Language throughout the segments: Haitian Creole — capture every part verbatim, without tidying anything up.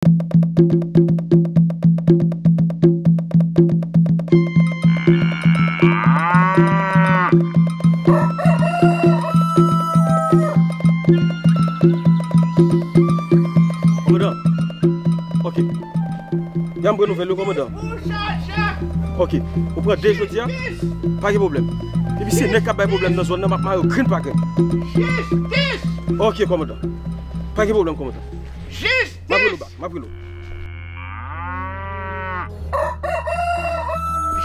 Kòmandan. Ok. Gen m renouvèl yo, kòmandan. Ok. Ou pran de jodi a? Pa gen pwoblèm. Depi se nèg k ap bay pwoblèm nan zòn nan, m ap mare yo grenn pa grenn. Ok, kòmandan. Pa gen pwoblèm, kòmandan. M ap rele w ba, m ap rele w.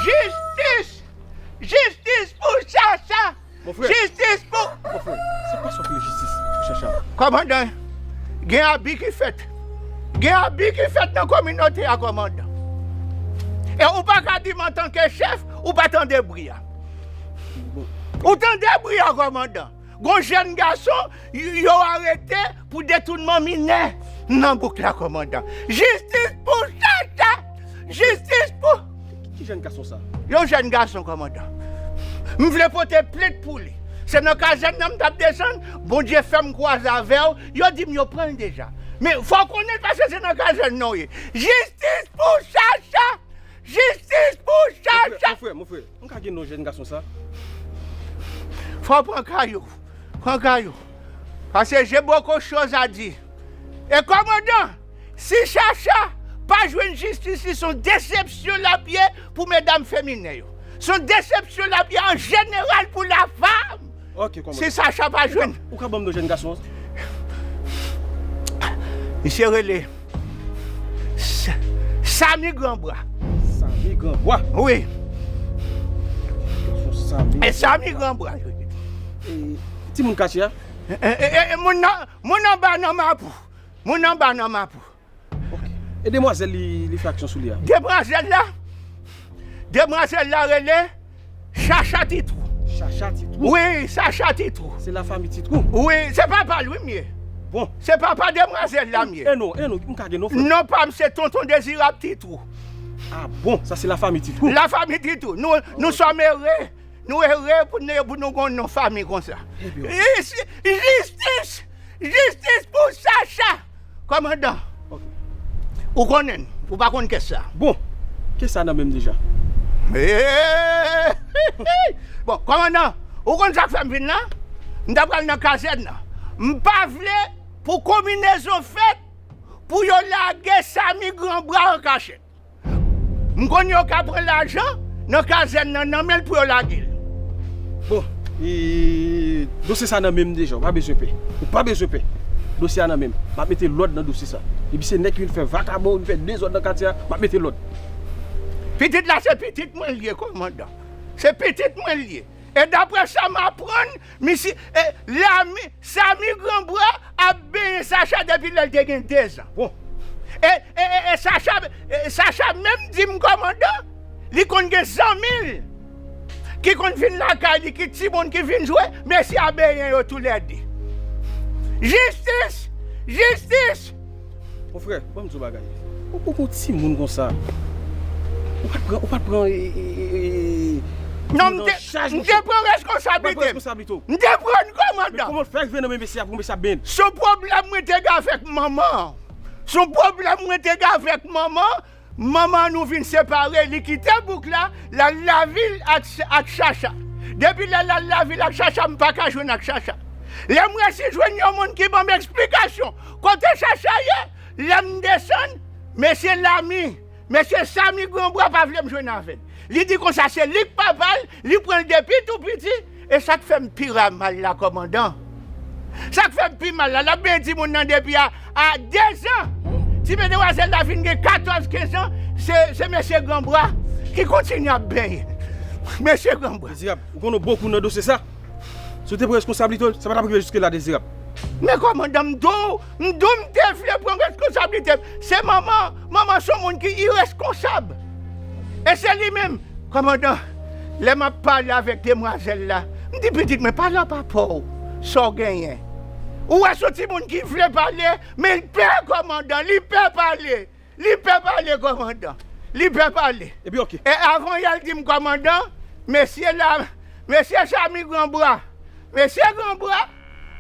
Jistis! Jistis pou Chacha! Mon frè. Jistis pou... Mon frè, se pa sa w rele jistis pou Chacha. Kòmandan, gen abi ki fèt. Gen abi ki fèt nan kominote a, kòmandan. E ou pa ka di m antanke chèf, ou pa tande bri a. Ou tande bri a, kòmandan. Gon jèn gason, y-, yo arete pou detounman minè nan bouk la, kòmandan. Jistis pou Chacha! Jistis pou... Ki jèn gason sa? Yon jèn gason, kòmandan. M vle pote plent pou li. Se nan kazèn nan m t ap desann, Bondye fè m kwaze avè w, yo di m yo pran l deja. Men fò w konnen l paske se nan kazèn nan w ye. Jistis pou Chacha! Jistis pou Chacha! Mon frè, mon frè, mon frè, m ka gen non jèn gason sa? Fò w pran kay ou. Pran kay ou. Paske je boko choz a di. E kòmandan, si Chacha pa jwenn jistis li, se yon desepsyon l ap ye pou medam feminen yo. Se yon desepsyon l ap ye an jeneral pou lafam. Ok, kòmandan. Si Chacha pa jwenn. Ou ka, ou ka ban m non jèn gason an? Misye rele Sa-, Sami Granbra. Sami Granbra? Wi. Sami. E Sami Granbra. E, timoun katye a? E, e, e, e, moun nan, moun anba nan Mapou. Moun anba nan Mapou. Ok. E demwazèl li, li fè aksyon sou li a? Demwazèl la? Demwazèl la rele Chacha Titwou. Chacha Titwou? Wi, Chacha Titwou. Se lafanmi Titwou? Wi, se papa l wi m ye. Bon. Se papa demwazèl la m ye. E non, e non, m ka gen non frè? Non pa m se tonton Dezirab Titwou. Ah bon, sa se lafanmi Titwou? Lafanmi Titwou. Nou, nou sòm ere. Nou ere pou nou, pou nou gon non fanmi konsa. Jistis! Jistis pou Chacha! Kòmandan, ou konnen, ou pa konn kès sa. Bon, kès sa nan men m deja. Bon, kòmandan, ou konn sa k fè m vin la? M ta pral nan kazèn nan. M pa vle pou konbinezon fèt pou yo lage Sami Granbra an kachèt. M konn yo ka pran lajan nan kazèn nan, nan men l pou yo lage l. Bon, e, dosye sa nan men m deja, ou pa bezwen pè. Ou pa bezwen pè. Dosye a nan men m. M ap mete lòd nan dosye sa. Epi se nèg ki vin fè vakabon, vin fè dezòd nan katye a, m ap mete lòd. Pitit la se pitit mwen l ye, kòmandan. Se pitit mwen l ye. E daprè sa m aprann, misye, e, Lami, Sami Granbra ap benyen Sacha depi lè l te gen dezan. Bon. E, e, e, e Sacha, e, Sacha menm di m, kòmandan, li konn gen zanmi l ki konn vin lakay li, ki timoun ki vin jwe, mesye a benyen yo toulède. Jistis! Jistis! Mon frè, ban m di w bagay. Ou, ou, ou timoun konsa. Ou pa t pran, ou pa t pran, e, e, e, e, Non, m te, m te pran reskonsablite m. M te pran l, kòmandan. Men kòman w fè rive nan men mesye a pou mesye a benyen? Se yon pwoblèm mwen te gen avèk manman an. Se yon pwoblèm mwen te gen avèk manman an. Manman nou vin separe, li kite bouk la, l al lavil ak, ak Chacha. Depi lè l al lavil ak Chacha, m pa ka jwenn ak Chacha. Lè m resi jwenn yon moun ki ban m eksplikasyon kote Chacha ye, lè m desann, mesye Lami, mesye Sami Granbra pa vle m jwenn avè l. Li di konsa se li k papa l, li pran l depi tou piti, e sa k fè m pi ra mal la, kòmandan. Sa k fè m pi mal la, l ap benyen timoun nan depi a, a dezan. Ti demwazèl la vin gen katòz, kenz an, se, se mesye Granbra ki kontinye ap benyen. Mesye Granbra. Dezirab, ou konn yon bon kou nan dosye sa? Si w te pran reskonsablite w, sa pa t ap rive jiske la, Dezirab. Men kòmandan, m di w, m di w m te vle pran reskonsablite m. Se manman, manman se yon moun ki ireskonsab. E se li menm. Kòmandan, lè m ap pale avèk demwazèl la, m di pitit mwen, pale a papa w, sa w genyen. Ou wè se yon timoun ki vle pale, men l pè kòmandan, li pè pale. Li pè pale, kòmandan. Li pè pale. Epi, ok. E avan yè l di m, kòmandan, mesye la, mesye Sami Granbra, mesye Granbra,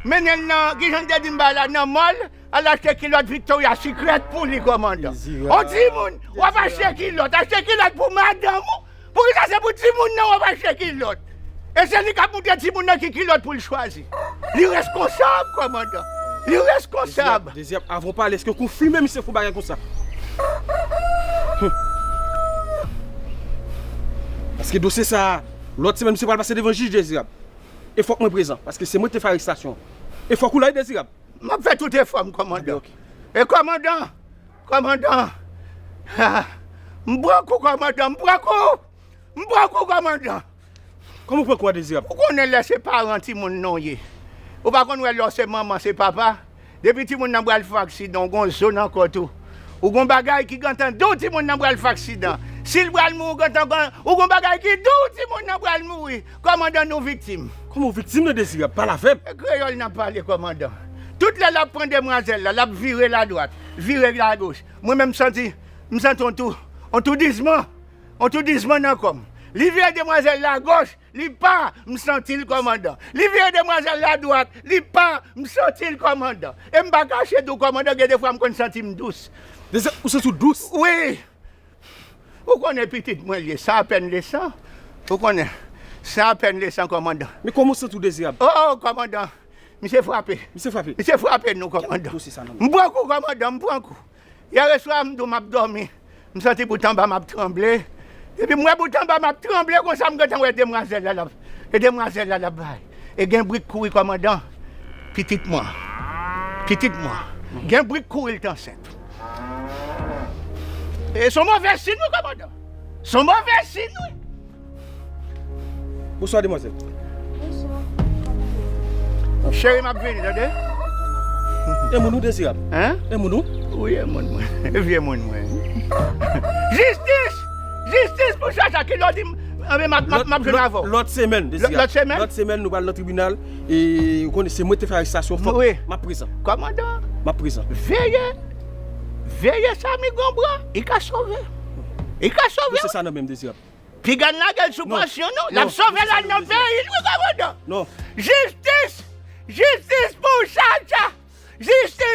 Mennen l nan, kijan l te di m ba la, nan mòl, al achte kilòt Victoria Secret pou li, kòmandan. Dezirab. On timoun, w ap achte kilòt, achte kilòt pou madanm ou. Poukisa se pou timoun nan w ap achte kilòt? E se li k ap montre timoun nan ki kilòt pou l chwazi. Li reskonsab, kòmandan. Li reskonsab. Dezirab, avan w pale, èske w konfime misye fè bagay konsa? Hum. Paske dosye sa, lòt semèn, misye pral pase devan jij, Dezirab. E fòk mwen prezan, paske se mwen ki te fè arestasyon an. E fòk ou la, wi, Dezirab. M ap fè tout efò m, kòmandan. Ok. E kòmandan, kòmandan, ah, m pran kou, kòmandan, m pran kou, m pran kou, kòmandan. Kòman w pran kou a, Dezirab? Ou konnen lè se paran timoun nan w ye. Ou pa konn wè lè w se manman, se papa. Depi timoun nan pral fè aksidan, ou gon zo nan kò tou. Ou gon bagay ki gentan di w timoun nan pral fè aksidan. Si l pral mouri, ou gentan gon, ou gon bagay ki di w timoun nan pral mouri. Kòmandan, nou viktim. Kòman w viktim nan, Dezirab? Pale avè m. E kreyòl n ap pale, kòmandan. Tout lè l ap pran demwazèl la, l ap vire ladwat, vire lagoch. Mwen menm m santi, m santi on tou, on toudizman, on toudizman nan kò m. Li vire demwazèl lagoch, li pa, m santi l, kòmandan. Li vire demwazèl ladwat, li pa, m santi l, kòmandan. E m pa kache di w, kòmandan, gen de fwa m konn santi m dous. Dezirab, ou santi w dous? Wi. Ou konnen pitit mwen l ye, san apèn de san. Ou konnen, san apèn de san, kòmandan. Men kòman w santi w, Dezirab? O, o, kòmandan, misye frape. Misye frape? Misye frape nou, kòmandan. Dosye sa nan men. M pran kou, kòmandan, m pran kou. Yè swa, m di w m ap dòmi, m santi bout anba m ap tranble. Epi m wè bout anba m ap tranble konsa, m gentan wè demwazèl la l ap, e demwazèl la l ap bay. E gen bri k kouri, kòmandan. Pitit mwen. Pitit mwen. Gen bri k kouri, l t ansent. E se yon move siy, wi, kòmandan. Se yon move siy, wi. Bonswa, demwazèl. Bonswa. Cheri, m ap vini, tande? E moun ou, Dezirab? Hein? E moun ou? Wi, e moun mwen. E vye moun mwen. Jistis! Jistis pou Chacha, kilè w di m, anben, m ap, m ap, m ap jwenn avè w. Lòt semèn, Dezirab. Lòt semèn? Lòt semèn, nou pral nan tribinal. E ou konnen se mwen ki te fè arestasyon, fòk m ap prezan. Kòmandan. M ap prezan. Veye. Veye Samy Gonbran. Li ka sove. Li ka sove. Se sa nan men m, Dezirab. Piga n lage l sou pansyon, non. L ap sove l al nan peyi l, wi, kòmandan. Non. Jistis! Jistis pou Chacha! Jistis!